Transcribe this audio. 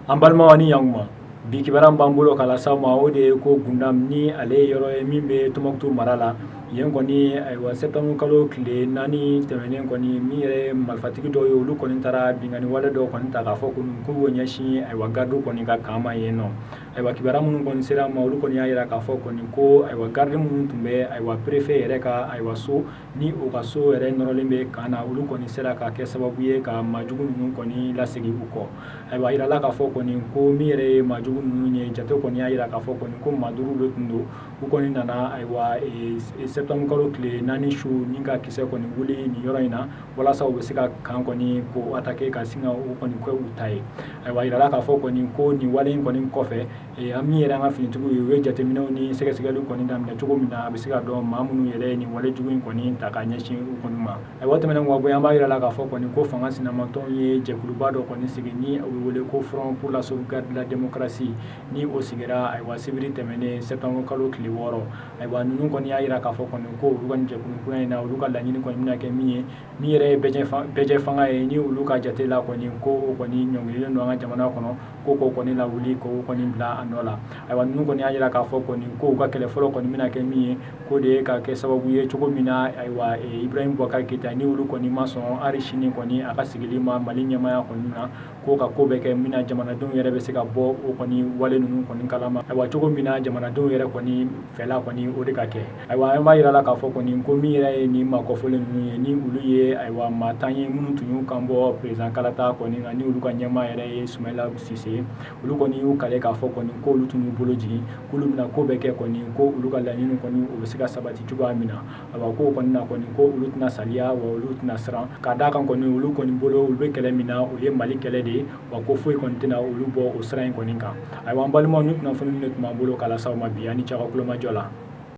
An balimaw ni ɲankuma, bi kibaruya b'an bolo k'a lase aw ma, o de ye ko Gundam, ni ale ye yɔrɔ ye min bɛ Tɔnbukutu mara la. Yen kɔni, ayiwa, septembre kalo tile 4 tɛmɛnen kɔni, min yɛrɛ ye marifatigi dɔw ye, olu kɔni taara binkanni wale dɔw kɔni ta k'a fɔ ko k'u b'o ɲɛsin, ayiwa, gardiw kɔni ka camp ma yen nɔ. Ayiwa, kibaruya minnu kɔni sera ma, olu kɔni y'a jira k'a fɔ kɔni ko, ayiwa, garde minnu tun bɛ, ayiwa, préfet yɛrɛ ka, ayiwa, so, ni o ka so yɛrɛ nɔrɔlen bɛ camp na, olu kɔni sera ka kɛ sababu ye ka maajugu ninnu kɔni lasegin u kɔ. Ayiwa, a jirala k'a fɔ kɔni ko min yɛrɛ ye maajugu ninnu ye, jate kɔni y'a jira k'a fɔ kɔni ko maa 5 de tun don. U kɔni nana, ayiwa, septembre kalo tile 4 su ni ka kisɛ kɔni wuli nin yɔrɔ in na, walasa u bɛ se ka camp kɔni ko attaquer ka sin ka u kɔni kɛ u ta ye. Ayiwa, a jirala k'a fɔ kɔni ko nin wale in kɔni kɔfɛ, an min yɛrɛ an ka finitigiw ye, u ye jateminɛw ni sɛgɛsɛgɛliw kɔni daminɛ cogo min na a bɛ se ka dɔn maa minnu yɛrɛ ye nin wale jugu in kɔni ta ka ɲɛsin u kɔni ma. Ayiwa, tɛmɛnen ka bɔ yen, an b'a jira la k'a fɔ kɔni ko fanga sinamatɔnw ye jɛkuluba dɔ kɔni sigi, ni u bɛ wele ko Front pour la sauvegarde de la démocratie, ni o sigira, ayiwa, sibiri tɛmɛnen septembre kalo tile 6. Ayiwa, ninnu kɔni y'a jira k'a fɔ kɔni ko olu ka nin jɛkulu kura in na, olu ka laɲini kɔni bɛna kɛ min ye, min yɛrɛ ye bɛɛjɛ fanga ye, ni olu ka jate la kɔni ko o kɔni ɲɔngirilen don an ka jamana kɔnɔ, ko k'o kɔni lawuli, k'o kɔni bila a nɔ la. Ayiwa, ninnu kɔni y'a jira k'a fɔ kɔni ko u ka kɛlɛ fɔlɔ kɔni bɛna kɛ min ye, k'o de ye ka kɛ sababu ye cogo min na, ayiwa, Ibrahim Boubacar Keita, ni olu kɔni ma sɔn hali sini kɔni a ka sigili ma Mali ɲɛmaaya kɔni na, ko ka ko bɛ kɛ min na jamanadenw yɛrɛ bɛ se ka bɔ o kɔni wale ninnu kɔni kalama. Ayiwa, cogo min na jamanadenw yɛrɛ kɔni fɛla kɔni, o de ka kɛ. Ayiwa, an b'a jira la k'a fɔ kɔni ko min yɛrɛ ye nin maa kɔfɔlen ninnu ye, ni olu ye, ayiwa, maa 10 ye minnu tun y'u kan bɔ président kalata kɔni na, ni olu ka ɲɛmaa yɛrɛ ye Sumayila Sise ye, olu kɔni y'u kale k'a fɔ kɔni ko olu tun y'u bolo jigin, k'olu bɛna ko bɛɛ kɛ kɔni ko olu ka laɲini kɔni, o bɛ se ka sabati cogoya min na. Ayiwa, k'o kɔni na kɔni, ko olu tɛna saliya, wa olu tɛna siran, ka d'a kan kɔni olu kɔni bolo, olu bɛ kɛlɛ min na, o ye Mali kɛlɛ de ye, wa ko foyi kɔni tɛna olu bɔ o sira in kɔni kan. Ayiwa, an balimaw, ni kunnafoni de tun b'an bolo k'a lase aw ma bi. Aw ni ce aw ka kulomajɔ la.